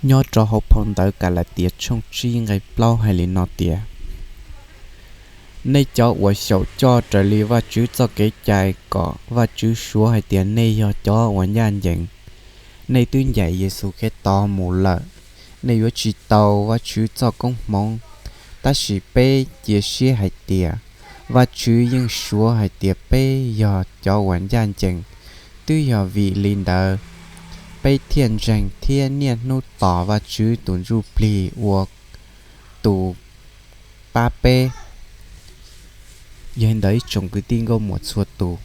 Nyob rau hauv phau ntawv Kalatias tshooj tsib nqe plaub hais li no tias, nej cov uas xyaum coj raws li Vajtswv txoj kev cai kom Vajtswv suav hais tias nej yog cov uas ncaj ncees, nej twb ncaim Yexus Khetos mus lawm, nej yuav tsis tau Vajtswv txoj koob hmoov. Tab sis peb cia siab hais tias Vajtswv yeej suav hais tias peb yog cov uas ncaj ncees. Twb yog vim li ntawd, peb thiaj ntseeg thiab niaj hnub tos Vajtswv tus Ntsujplig ua tus pab peb. Yog li ntawd ib tsoom kwv tij nkauj muam txhua tus,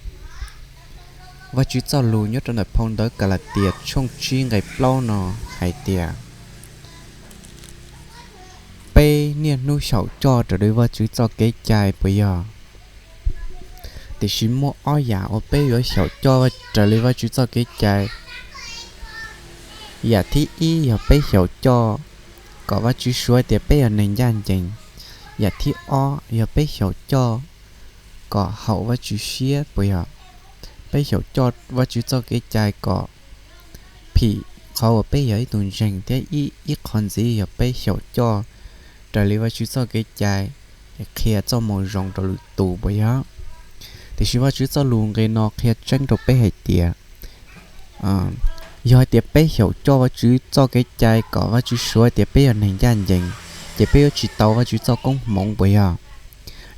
Vajtswv txoj lus nyob rau ntawm phau ntawv Kalatias tshooj tsib nqe plaub no hais tias, peb niaj hnub xyaum coj raws li Vajtswv txoj kev cai puas yog? Tiam sis muaj ob yam uas peb yuav xyaum coj raws li Vajtswv txoj kev cai. Yam thib ib yog peb xyaum coj kom Vajtswv suav tias peb yog neeg ncaj ncees. Yam thib ob yog peb xyaum coj kom haum Vajtswv siab puas yog? Peb xyaum coj Vajtswv txoj kev cai kom phim qhov uas peb yog ib tug ntseeg thiab ib qho ntxiv yog peb xyaum coj raws li Vajtswv txoj kev cai qhia txoj moo zoo rau lwm tus puas yog? Tiam sis Vajtswv txoj lus nqe no qhia tseeb rau peb hais tias, yog hais tias peb xyaum coj Vajtswv txoj kev cai kom Vajtswv suav tias peb yog neeg ncaj ncees, ces peb yuav tsis tau Vajtswv txoj koob hmoov puas yog?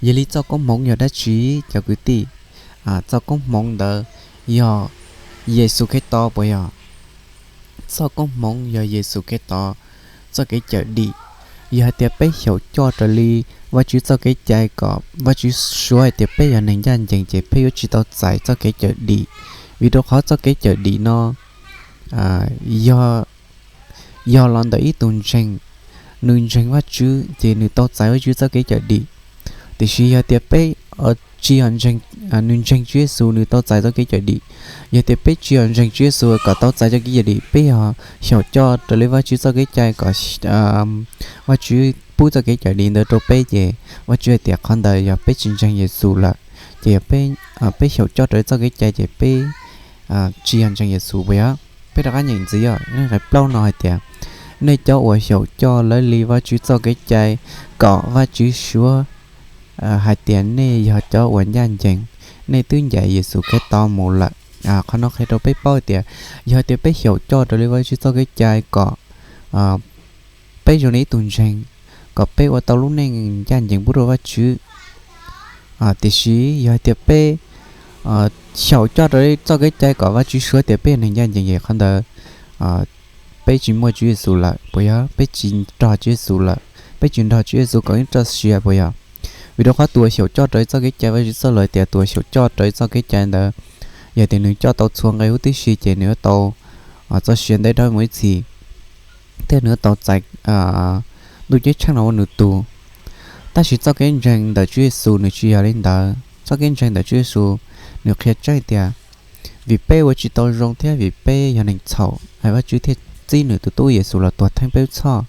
Yog li txoj koob hmoov yog dab tsi cov kwv tij? Txoj koob hmoov ntawd yog Yexus Khetos puas yog? Txoj koob hmoov yog Yexus Khetos txoj kev cawm dim. Yog hais tias peb xyaum coj raws li Vajtswv txoj kev cai kom Vajtswv suav hais tias peb yog neeg ncaj ncees ces peb yuav tsis tau txais txoj kev cawm dim. Vim rau qhov txoj kev cawm dim no yog los ntawm ib tug ntseeg, nws ntseeg Vajtswv ces nws tau txais Vajtswv txoj kev cawm dim. Tiam sis yog tias peb tsis yog nws ntseeg Tswv Yexus nws tau txais txoj kev cawm dim. Yog tias peb tsis yog ntseeg Tswv Yexus kom tau txais txoj kev cawm dim, peb yog xyaum coj raws li Vajtswv txoj kev cai kom Vajtswv pub txoj kev cawm dim ntawd rau peb ces Vajtswv hais tias qhov ntawd yog peb tsis ntseeg Yexus lawm. Ces yog peb xyaum coj raws li txoj kev cai ces peb tsis yog ntseeg Yexus puas yog? Peb rov qab nyeem ntxiv os, nqe plaub no hais tias, nej cov uas xyaum coj lawv li Vajtswv txoj kev cai kom Vajtswv suav hais tias nej yog cov uas ncaj ncees, nej twb ncaim Yexus Khetos mus lawm. Qhov no qhia rau peb paub tias yog tias peb xyaum coj raws li Vajtswv txoj kev cai kom peb zoo li ib tug ntseeg, kom peb ua tau lub neej ncaj ncees pub rau Vajtswv. Tiam sis yog hais tias peb xyaum coj raws li txoj kev cai kom Vajtswv suav tias peb yog neeg ncaj ncees ces qhov ntawd peb tsis muaj Tswv Yexus lawm puas yog? Peb tsis nrog Tswv Yexus lawm, peb tsis nrog Tswv Yexus koom ib txoj sia puas yog? Vim rau qhov tus uas xyaum coj raws li txoj kev cai, Vajtswv txoj lus tias tus uas xyaum coj raws li txoj kev cai ntawd, yog tias nws coj tau txhua nqe huv tib si ces nws yuav tau txoj sia ntev dhawv mus ib txhis, thiab nws yuav tau txais ntuj ceeb tsheej los ua nws tug. Tab sis txoj kev ntseeg ntawm Tswv Yexus nws tsis yog li ntawd. Txoj kev ntseeg ntawm Tswv Yexus nws qhia tseeb tias vim peb ua tsis tau zoo thiab vim peb yog neeg txhaum, Vajtswv thiaj txib nws tus tub Yexus los tuag theej peb lub txhoj,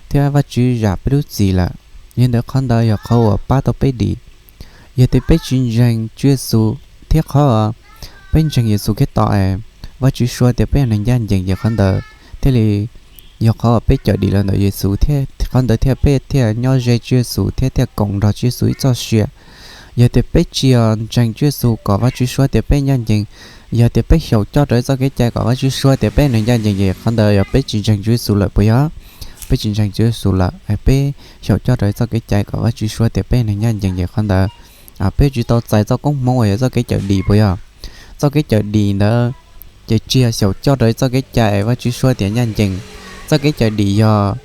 thiab Vajtswv zam peb lub txim lawm. Yog ntawd qhov ntawd yog qhov uas pab tau peb dim. Yog tias peb tsis ntseeg Tswv Yexus thiab qhov peb ntseeg Yexus Khetos es Vajtswv suav tias peb yog neeg ncaj ncees ces qhov ntawd thiaj li yog qhov uas peb cawm dim los ntawm Yexus thiab qhov ntawd thiaj peb thiaj nyob ze Tswv Yexus thiab thiaj koom nrog Tswv Yexus ib txoj sia. Yog tias peb tsis yog ntseeg Tswv Yexus kom Vajtswv suav tias peb ncaj ncees, yog tias peb xyaum coj raws li txoj kev cai kom Vajtswv suav tias peb neeg ncaj ncees ces qhov ntawd yog peb tsis ntseeg Tswv Yexus lawm puas yog? Peb tsis ntseeg Tswv Yexus lawm es peb xyaum coj raws li txoj kev cai kom Vajtswv suav tias peb neeg ncaj ncees ces qhov ntawd peb tsis tau txais txoj koob hmoov uas yog txoj kev cawm dim puas yog? Txoj kev cawm dim ntawd ces tsis yog xyaum coj raws li txoj kev cai es Vajtswv suav tias ncaj ncees. Txoj kev cawm dim yog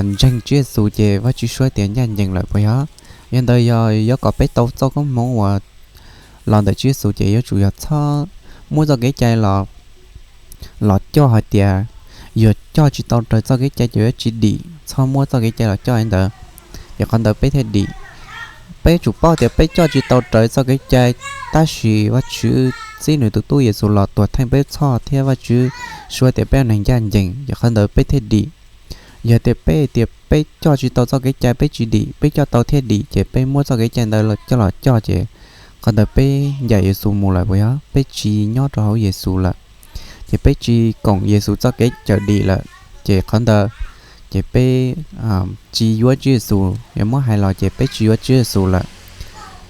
ntseeg Tswv Yexus ces Vajtswv suav tias ncaj ncees lawm puas yog? Yog ntawd yog yuav kom peb tau txoj koob hmoov uas los ntawm Tswv Yexus ces yuav tsum yog txhob muab txoj kev cai los coj hais tias yog coj tsis tau raws txoj kev cai ces yuav tsis dim, txhob muab txoj kev cai los coj li ntawd, ces qhov ntawd peb thiaj dim. Peb tsum paub tias peb coj tsis tau raws txoj kev cai, tab sis Vajtswv txib nws tus tub Yexus los tuag theej peb txhoj thiab Vajtswv suav tias peb neeg ncaj ncees ces qhov ntawd peb thiaj dim. Yog tias peb tias peb coj tsis tau txoj kev cai peb tsis dim, peb coj tau thiaj dim ces peb muab txoj kev cai ntawd coj los coj ces qhov ntawd peb ncaim Yexus mus lawm puas yog? Peb tsis nyob rau hauv Yexus lawm, ces peb tsis koom Yexus txoj kev cawm dim lawm. ces qhov ntawd ces peb tsis yuav Tswv Yexus, yog muab hais los ces peb tsis yuav Tswv Yexus lawm.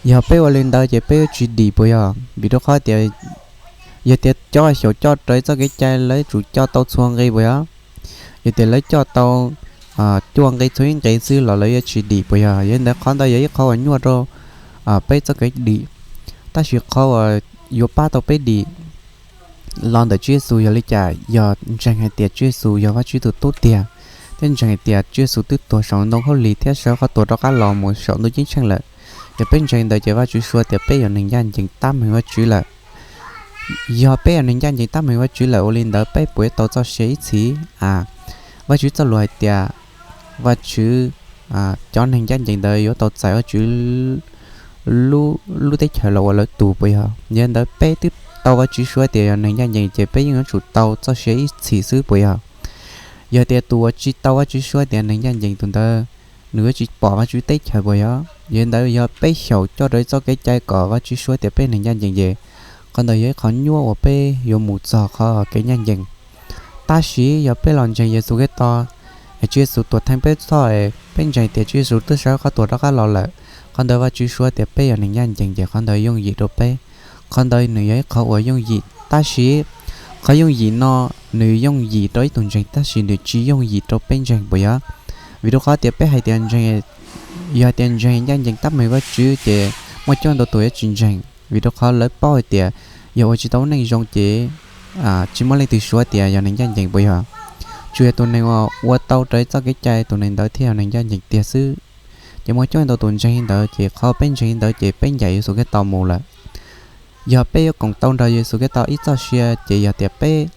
Yog peb ua li ntawd ces peb yuav tsis dim puas yog? Vim rau qhov tias yog tias cov xyaum coj raws txoj kev cai lawv yuav tsum coj tau txhua nqe puas yog? Yog tias lawv coj tau cuaj nqe txhua ib nqe xwb los lawv yuav tsis dim puas yog? Yog li ntawd qhov ntawd yog ib qhov uas nyuaj rau peb txoj kev dim. Tab sis qhov uas yuav pab tau peb dim los ntawm Tswv Yexus yog li cas? Yog ntseeg hais tias Tswv Yexus yog Vajtswv tus tub tiag, thiab ntseeg hais tias Tswv Yexus twb tuag saum ntoo khaub lig thiab sawv qhov tuag rov qab los mus saum ntuj ceeb tsheej lawm. Yog peb ntseeg ntawd ces Vajtswv suav tias peb yog neeg ncaj ncees tab meeg Vajtswv lawm. Yog peb yog neeg ncaj ncees tab meeg Vajtswv lawm, ua li ntawd peb puas yuav tau txoj sia ib txhis? A, Vajtswv txoj lus hais tias Vajtswv, cov neeg ncaj ncees ntawd yuav tau txais Vajtswv lub teb chaws los ua lawv tus puas yog? Yog li ntawd peb twb tau Vajtswv suav tias yog neeg ncaj ncees ces peb yeej yuav tsum tau txoj sia ib txhis xwb puas yog? Yog tias tus uas tsis tau Vajtswv suav tias neeg ncaj ncees tus ntawd, nws yuav tsis pom Vajtswv teb chaws puas yog? Yog li ntawd yog peb xyaum coj raws txoj kev cai kom Vajtswv suav tias peb neeg ncaj ncees ces qhov ntawd yog ib qhov nyuaj uas peb yuav mus txog qhov kev ncaj ncees. Tab sis yog peb los ntseeg Yexus Khetos, es Tswv Yexus tuam theej peb txhoj, peb ntseeg tias Tswv Yexus twb sawv qhov tuag rov qab los lawm, qhov ntawd Vajtswv suav tias peb yog neeg ncaj ncees ces qhov ntawd yooj yim rau peb. Qhov ntawd nws yog ib qhov uas yooj yim, tab sis qhov yooj yim no nws yooj yim rau ib tug ntseeg tab sis nws tsis yooj yim rau peb ntseeg puas yog? Vim rau qhov tias peb hais tias ntseeg, yog hais tias ntseeg ncaj ncees tab meeg Vajtswv ces muaj coob ntau tus yuav tsis ntseeg, vim rau qhov lawv paub hais tias yog ua tsis tau neej zoo ces tsis muaj leej twg suav tias yog neeg ncaj ncees puas yog? Tsuas yog tus neeg uas ua tau raws txoj kev cai, tus neeg ntawd thiaj yog neeg ncaj ncees tiag xwb. Ces muaj coob ntau tus ntseeg li ntawd, ces qhov peb ntseeg li ntawd ces peb ncaim Yexus Khetos mus lawm. Yog peb yuav koom tau nrog Yexus Khetos ib txoj sia ces yog tias peb,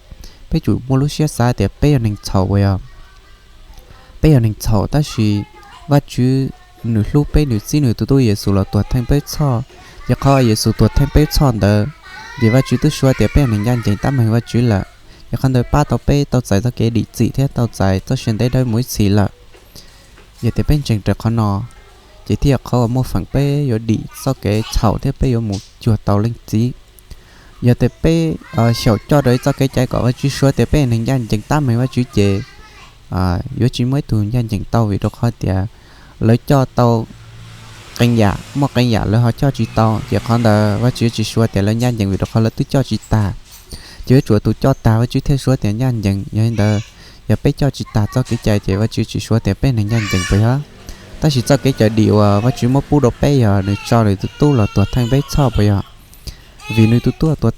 peb tsum muaj lub siab xav tias peb yog neeg txhaum puas yog? Peb yog neeg txhaum tab sis Vajtswv nws hlub peb, nws txib nws tus tub Yexus los tuag theej peb txhoj. Ces qhov Yexus tuag theej peb txhoj ntawd, ces Vajtswv twb suav tias peb yog neeg ncaj ncees tab meeg Vajtswv lawm. Ces qhov ntawd pab tau peb tau txais txoj kev dim txim thiab tau txais txoj sia ntev dawb mus ib txhis lawm. Yog tias peb ntseeg raws qhov no, ces thiaj yog qhov uas muaj feem peb yuav dim txoj kev txhaum thiab peb yuav mus cuag tau Leej Txiv. Yog tias peb xyaum coj raws txoj kev cai kom Vajtswv suav tias peb yog neeg ncaj ncees tab meeg Vajtswv ces yuav tsis muaj ib tug ncaj ncees tau, vim rau qhov tias lawv coj tau qee yam, muaj qee yam lawv ho coj tsis tau, ces qhov ntawd Vajtswv tsis suav tias lawv ncaj ncees vim rau qhov lawv twb coj tsis tag. Ces yuav tsum tus coj tag Vajtswv thiaj suav tias ncaj ncees. Yog li ntawd, yog peb coj tsis tag txoj kev cai ces Vajtswv tsis suav tias peb neeg ncaj ncees puas yog? Tab sis txoj kev cai dim uas Vajtswv muab pub rau peb yog nws tso nws tus tub los tuag theej peb txhoj puas yog? Vim nws tus tub tuag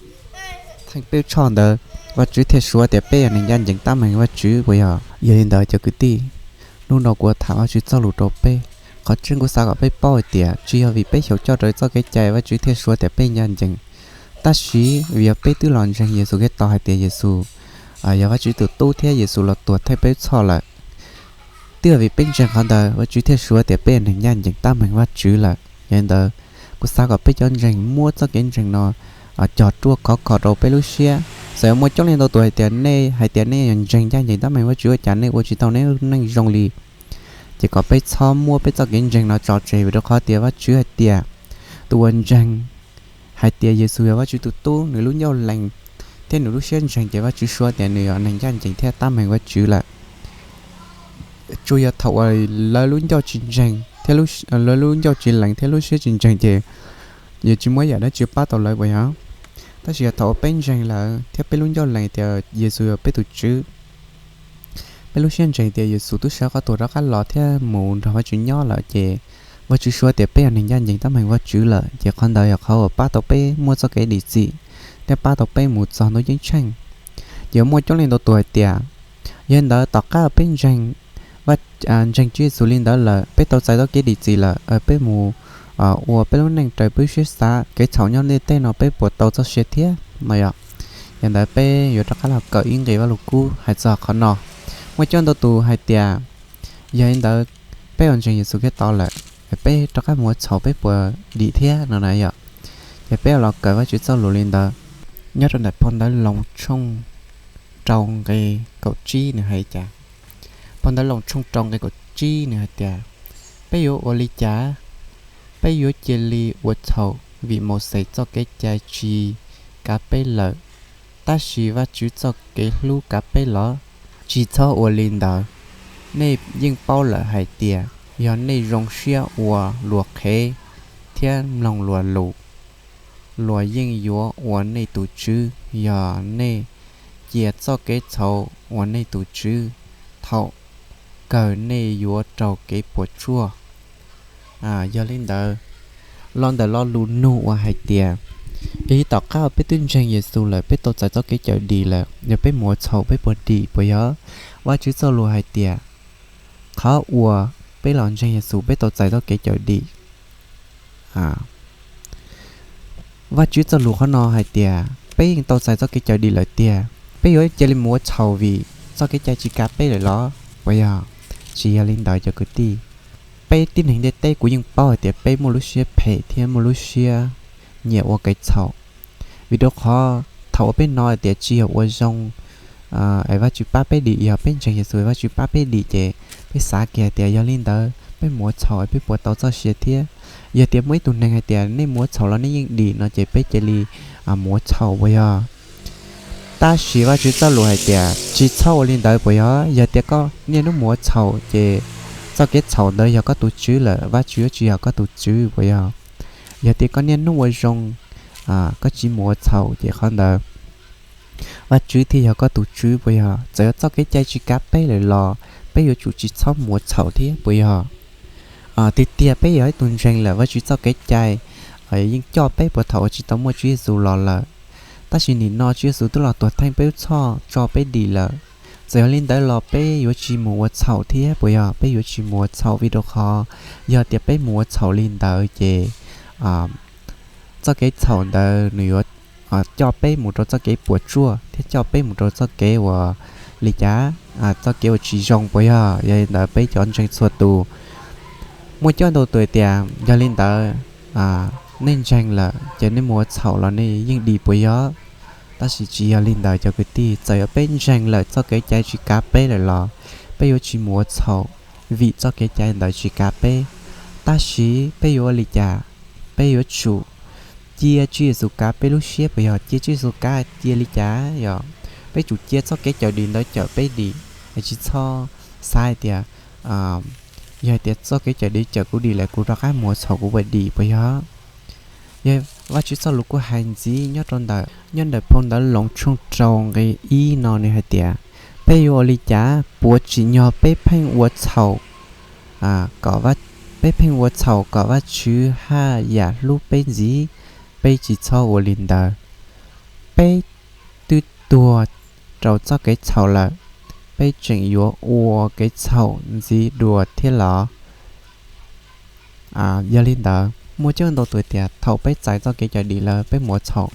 theej peb txhoj ntawd, Vajtswv thiaj suav tias peb yog neeg ncaj ncees tab meeg Vajtswv puas yog? Yog li ntawd cov kwv tij, hnub no kuv tham Vajtswv txoj lus rau peb. Qhov tseeb kuv xav kom peb paub hais tias tsis yog vim peb xyaum coj raws txoj kev cai Vajtswv thiaj suav tias peb ncaj ncees, tab sis vim yog peb twb los ntseeg Yexus Khetos hais tias Yexus yog Vajtswv tus tub thiab Yexus los tuag theej peb txhoj lawm. Twb yog vim peb ntseeg qhov ntawd Vajtswv thiaj suav tias peb yog neeg ncaj ncees tab meeg Vajtswv lawm. Yog li ntawd, kuv xav kom peb cov ntseeg muab txoj kev ntseeg no cog ruaj khov kho rau peb lub siab. Txawm muaj coob leej ntau tus hais tias nej hais tias nej yog ntseeg ncaj ncees tab meeg Vajtswv ua cas nej ua tsis tau nej neej zoo li, ces kom peb txhob muab peb txoj kev ntseeg no tso tseg, vim rau qhov tias Vajtswv hais tias tus uas ntseeg hais tias Yexus yog Vajtswv tus tub, nws lub ncauj lees thiab nws lub siab ntseeg ces Vajtswv suav tias nws yog neeg ncaj ncees thiab tab meeg Vajtswv lawm. Tsuas yog thaum uas lawv lub ncauj tsis ntseeg thiab lawv lub ncauj tsis lees thiab lub siab tsis ntseeg ces yuav tsis muaj yam dab tsi pab tau lawv puas yog? Tab sis yog thaum uas peb ntseeg lawm thiab peb lub ncauj lees tias Yexus yog peb tus Tswv, peb lub siab ntseeg tias Yexus twb sawv qhov tuag rov qab los thiab mus nrog Vajtswv nyob lawm ces Vajtswv suav tias peb yog neeg ncaj ncees tab meeg Vajtswv lawm, ces qhov ntawd yog qhov uas pab tau peb muaj txoj kev dim txim thiab pab tau peb mus txog ntuj ceeb tsheej. Ces muaj coob leej ntau tus hais tias, yog li ntawd tom qab peb ntseeg, ntseeg Tswv Yexus li ntawd lawm, peb tau txais txoj kev dim txim lawm, peb mus ua peb lub neej raws peb lub siab xav, kev txhaum nyob ntiaj teb no peb puas tau txoj sia thiab no yom? Yog li ntawd peb yuav rov qab los kawm ib nqe Vajluskub hais txog qhov no. Muaj coob ntau tus hais tias, yog li ntawd peb ua ntseeg Yexus Khetos lawm, peb rov qab mus ua txhaum peb puas dim thiab no na yom? Ces peb los kawm Vajtswv txoj lus li ntawd. Nyob rau ntawm phau ntawv Loos tshooj rau nqe kaum tsib nws hais cas? Phau ntawv Loos tshooj rau nqe kaum tsib nws hais tias, peb yuav ua li cas? Peb yuav cia li ua txhaum vim Mauxes txoj kev cai tsis kav peb lawm, tab sis Vajtswv txoj kev hlub kav peb los? Tsis txhob ua li ntawd. Nej yeej paub lawm hais tias yog nej zoo siab ua luag qhev thiab mloog luag lus, luag yeej yuav ua nej tus tswv. Yog nej cia txoj kev txhaum ua nej tus tswv, thaum kawg nej yuav raug kev puas tsuaj. Yog li ntawd, los ntawm lo lus nug uas hais tias, yog li tom qab peb twb ntseeg Yexus lawm, peb tau txais txoj kev cawm dim lawm, yog peb mus ua txhaum peb puas dim puas yog? Vajtswv txoj lus hais tias, qhov uas peb los ntseeg Yexus peb tau txais txoj kev cawm dim. Vajtswv txoj lus qhov no hais tias peb yeej tau txais txoj kev cawm dim lawm tiag, peb yuav cia li mus ua txhaum vim txoj kev cai tsis kav peb lawm los? Puas yog? Tsis yog li ntawd cov kwv tij. Peb tib neeg ntiaj teb kuv yeej paub hais tias peb muaj lub siab phem thiab muaj lub siab nyiam ua kev txhaum. Vim rau qhov thaum uas peb hnov hais tias tsis yog ua zoo es Vajtswv pab peb dim, yog peb ntseeg Yexus Vajtswv pab peb dim ces peb xav kiag hais tias yog li ntawd peb mus ua txhaum peb puas tau txoj sia thiab. Yog tias muaj ib tug neeg hais tias nej mus ua txhaum los nej yeej dim no ces peb cia li mus ua txhaum puas yog? Tab sis Vajtswv txoj lus hais tias tsis txhob ua li ntawd puas yog? Yog tias koj niaj hnub mus ua txhaum ces txoj kev txhaum ntawd yog koj tus tswv lawm, Vajtswv yuav tsis yog koj tus tswv puas yog? Yog tias koj niaj hnub ua zoo, koj tsis mus ua txhaum ces qhov ntawd Vajtswv thiaj yog koj tus tswv puas yog? Txawm yog txoj kev cai tsis kav peb lawm los peb yuav tsum tsis txhob mus ua txhaum thiab puas yog? Tiag tiag peb yog ib tug ntseeg lawm Vajtswv txoj kev cai yeej coj peb puag thaum uas tsis tau muaj Tswv Yexus los lawm. Tab sis nim no Tswv Yexus twb los tuag theej peb lub txhoj tso peb dim lawm. Txawm yog li ntawd los peb yuav tsis mus ua txhaum thiab puas yog? Peb yuav tsis mus ua txhaum vim rau qhov yog tias peb mus ua txhaum li ntawd ces txoj kev txhaum ntawd nws yuav coj peb mus rau txoj kev puas tsuaj thiab coj peb mus rau txoj kev uas li cas, txoj kev uas tsis zoo puas yog? Yog li ntawd peb cov ntseeg txhua tus, muaj coob ntau tus tias yog li ntawd nej ntseeg lawm ces nej mus ua txhaum los nej yeej dim puas yog? Tab sis tsis yog li ntawd cov kwv tij, txawm yog peb ntseeg lawm txoj kev cai tsis kav peb lawm los peb yuav tsis mus ua txhaum vim txoj kev cai ntawd tsis kav peb. Tab sis peb yuav ua li cas? Peb yuav tsum cia Tswv Yexus kav peb lub siab puas yog? Cia Tswv Yexus kav cia li cas yog? Peb tsum cia txoj kev cawm dim ntawd cawm peb dim, es tsis txhob xav hais tias yog hais tias txoj kev cawm dim cawm kuv dim lawm kuv rov qab mus ua txhaum kuv puas dim puas yog? Yog Vajtswv txoj lus kuj hais ntxiv nyob rau ntawm, nyob ntawm phau ntawv Loos tshooj rau nqe ib no nws hais tias, peb yuav ua li cas? Puas tsim nyog peb pheej ua txhaum, kom, peb pheej ua txhaum kom Vajtswv haj yam hlub peb ntxiv? Peb tsis txhob ua li ntawd. Peb twb tuag rau txoj kev txhaum lawm, peb tseem yuav ua kev txhaum ntxiv dua thiab los? Yog li ntawd muaj coob ntau tus tias thaum peb txais txoj kev cawm dim lawm peb mus ua txhaum,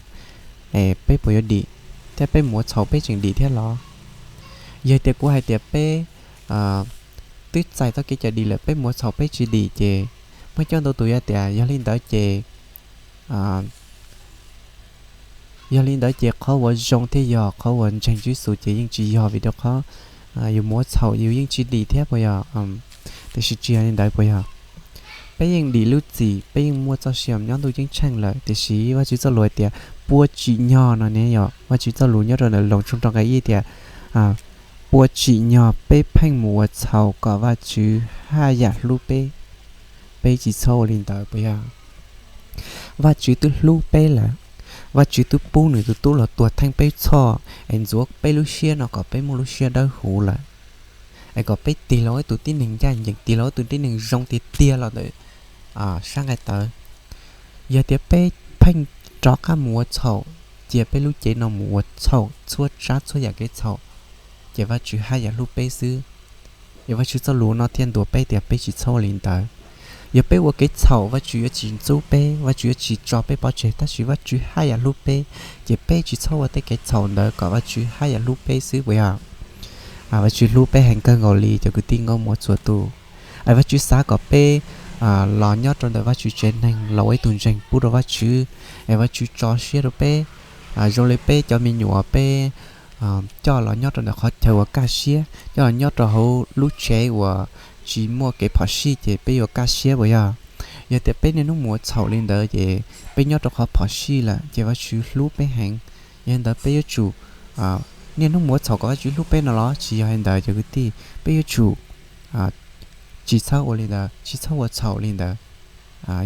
es peb puas yuav dim? Thiab peb mus ua txhaum peb tseem dim thiab los? Yog tias kuv hais tias peb twb txais txoj kev cawm dim lawm peb mus ua txhaum peb tsis dim ces muaj coob ntau tus yuav tias yog li ntawd ces yog li ntawd ces qhov uas zoo thiaj yog, qhov uas ntseeg Tswv Yexus ces yeej tsis yog vim rau qhov yus mus ua txhaum yus yeej tsis dim thiab puas yog? Tiam sis tsis yog li ntawd puas yog? Peb yeej dim lub txim, peb yeej muaj txoj sia nyob ntuj ceeb tsheej lawm, tiam sis Vajtswv txoj lus hais tias puas tsim nyog no ne yog Vajtswv txoj lus nyob rau ntawm Loos tshooj rau nqe ib tias, puas tsim nyog peb pheej mus ua txhaum kom Vajtswv haj yam hlub peb? Peb tsis txhob ua li ntawd puas yog? Vajtswv twb hlub peb lawm. Vajtswv twb pub nws tus tub los tuag theej peb txhoj es ntxuav peb lub siab no kom peb muaj lub siab dawb huv lawm, es kom peb tig los ib tug tib neeg ncaj ncees, tig los ib tug tib neeg zoo tiag tiag los ntawm sab nqaij tawv. Yog tias peb pheej rov qab mus ua txhaum, cia peb lub cev no mus ua txhaum txhua tsav txhua yam kev txhaum, ces Vajtswv haj yam hlub peb xwb. Yog Vajtswv txoj lus no thiaj ntuas peb tias peb tsis txhob ua li ntawd. Yog peb ua kev txhaum Vajtswv yuav tsis ntxub peb, Vajtswv yuav tsis tso peb pov tseg, tab sis Vajtswv haj yam hlub peb, ces peb tsis txhob ua tej kev txhaum ntawd kom Vajtswv haj yam hlub peb xwb puas yog? Vajtswv hlub peb heev kawg nkaus li cov kwv tij nkauj muam txhua tus. Es Vajtswv xav kom peb los nyob rau ntawm Vajtswv tsev neeg los ua ib tug ntseeg pub rau Vajtswv, es Vajtswv tso siab rau peb, zoo li peb cov me nyuam peb coj los nyob rau ntawm qhov chaw uas kaj siab, coj los nyob rau hauv lub tsev uas tsis muaj kev phom sij ces peb yuav kaj siab puas yog? Yog tias peb niaj hnub mus ua txhaum li ntawd ces peb nyob rau qhov phom sij lawm ces Vajtswv hlub peb heev. Yog li ntawd peb yuav tsum niaj hnub mus ua txhaum kom Vajtswv hlub peb no los? Tsis yog li ntawd cov kwv tij, peb yuav tsum tsis txhob ua li ntawd, tsis txhob ua txhaum li ntawd.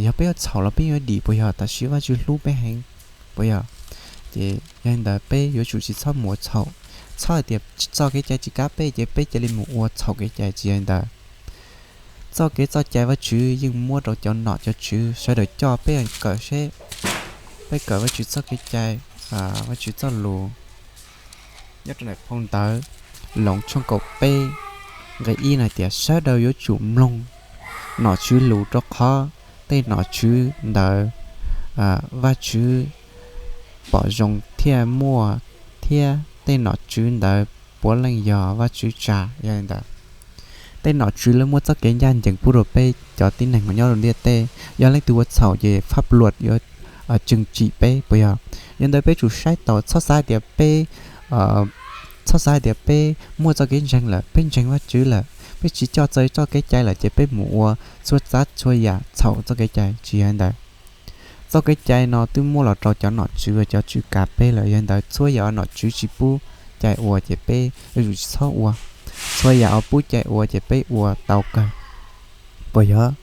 Yog peb ua txhaum los peb yuav dim puas yog? Tab sis Vajtswv hlub peb heev puas yog? Ces yog li ntawd peb yuav tsum tsis txhob mus ua txhaum. Txhob hais tias txoj kev cai tsis kav peb ces peb cia li mus ua txhaum kev cai, tsis yog li ntawd. Txoj kev txoj cai Vajtswv yeej muab rau cov nom cov tswv sawv daws coj peb kawm seb, peb kawm Vajtswv txoj kev cai, Vajtswv txoj lus. Nyob rau ntawm phau ntawv Loos tshooj kaum peb nqe ib no tias sawv daws yuav tsum mloog nom tswv lus, rau qhov tej nom tswv ntawd Vajtswv pom zoo thiaj muaj, thiab tej nom tswv ntawd puav leej yog Vajtswv tsa. Yog li ntawd, tej nom tswv lawv muaj txoj kev ncaj ncees pub rau peb cov tib neeg uas nyob rau ntiaj teb. Yog leej twg ua txhaum ces pháp luật yuav trừng trị peb puas yog? Yog li ntawd peb tsum saib taus, txhob xav hais tias peb txhob xav hais tias peb muaj txoj kev ntseeg lawm, peb ntseeg Vajtswv lawm, peb tsis coj txoj kev cai lawm ces peb mus ua txhua tsav txhua yam txhaum txoj kev cai, tsis yog li ntawd. Txoj kev cai no twb muab los rau cov nom tswv, cov tswv kav peb lawm. Yog li ntawd txhua yam uas nom tswv tsis pub cai ua ces peb yuav tsum tsis txhob ua. Txhua yam uas pub cai ua ces peb ua tau kawg puas yog?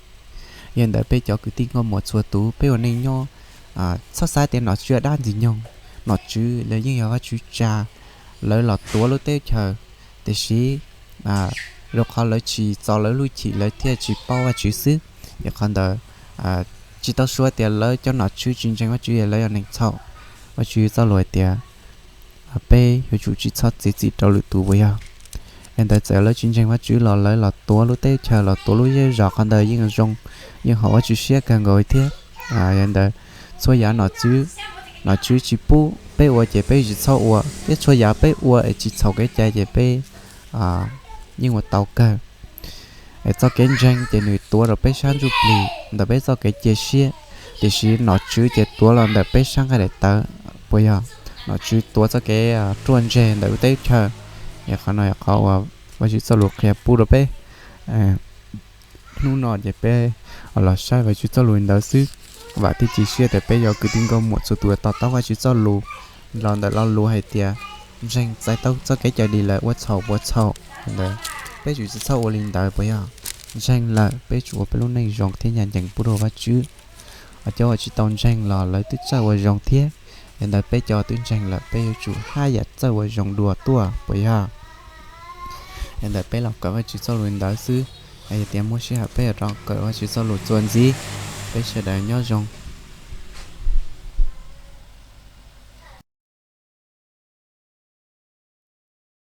Yog li ntawd peb cov kwv tij nkauj muam txhua tus, peb ua neej nyob txhob xav tias nom tswv yog dab ntxwg nyoog. Nom tswv lawv yeej yog Vajtswv tsa, lawv los tuav lub teb chaws, tiam sis rau qhov lawv tsis txo lawv lub hwj chim lawv thiaj tsis paub Vajtswv xwb. Ces qhov ntawd tsis tau suav tias lawv cov nom tswv tsis ntseeg Vajtswv, lawv yog neeg txhaum. Vajtswv txoj lus hais tias peb yuav tsum tsis txhob txiav txim rau lwm tus puas yog? Yog li ntawd txawm lawv tsis ntseeg Vajtswv los lawv los tuav lub teb chaws, los tuav lub zej zos, qhov ntawd yeej zoo, yeej haum Vajtswv siab kawg nkaus thiab. Yog li ntawd txhua yam nom tswv, nom tswv tsis pub peb ua ces peb tsis txhob ua, thiab txhua yam peb ua es tsis txhaum kev cai ces peb yeej ua tau kawg. Es txoj kev ntseeg ces nws tuav rau peb sab ntsuj plig ntawm peb txoj kev cia siab, tiam sis nom tswv ces tuav los ntawm peb sab nqaij daim tawv puas yog? Nom tswv tuav txoj kev ruaj ntseg ntawm lub teb chaws. Es qhov no yog qhov uas Vajtswv txoj lus qhia pub rau peb. Hnub no ces peb los saib Vajtswv txoj lus li ntawd xwb. Vam thiab cia siab tias peb cov kwv tij nkauj muam txhua tus to taub Vajtswv txoj lus los ntawm lo lus hais tias ntseeg txais tau txoj kev cai dis lawm ua txhaum puas txhaum. Ntawd peb tsum tsis txhob ua li ntawd puas yog? Ntseeg lawm peb tsum ua peb lub neej zoo thiab ncaj ncees pub rau Vajtswv. Cov uas tsis tau ntseeg los lawv twb txawj ua zoo thiab. Yog li ntawd peb cov twb ntseeg lawm peb yuav tsum haj yam txawj ua zoo dua tuaj puas yog? Yog li ntawd peb los kawm Vajtswv txoj lus li ntawd xwb. Yog tias muaj sij hawm peb yuav rov kawm Vajtswv txoj lus txuas ntxiv. Peb sawv daws nyob zoo.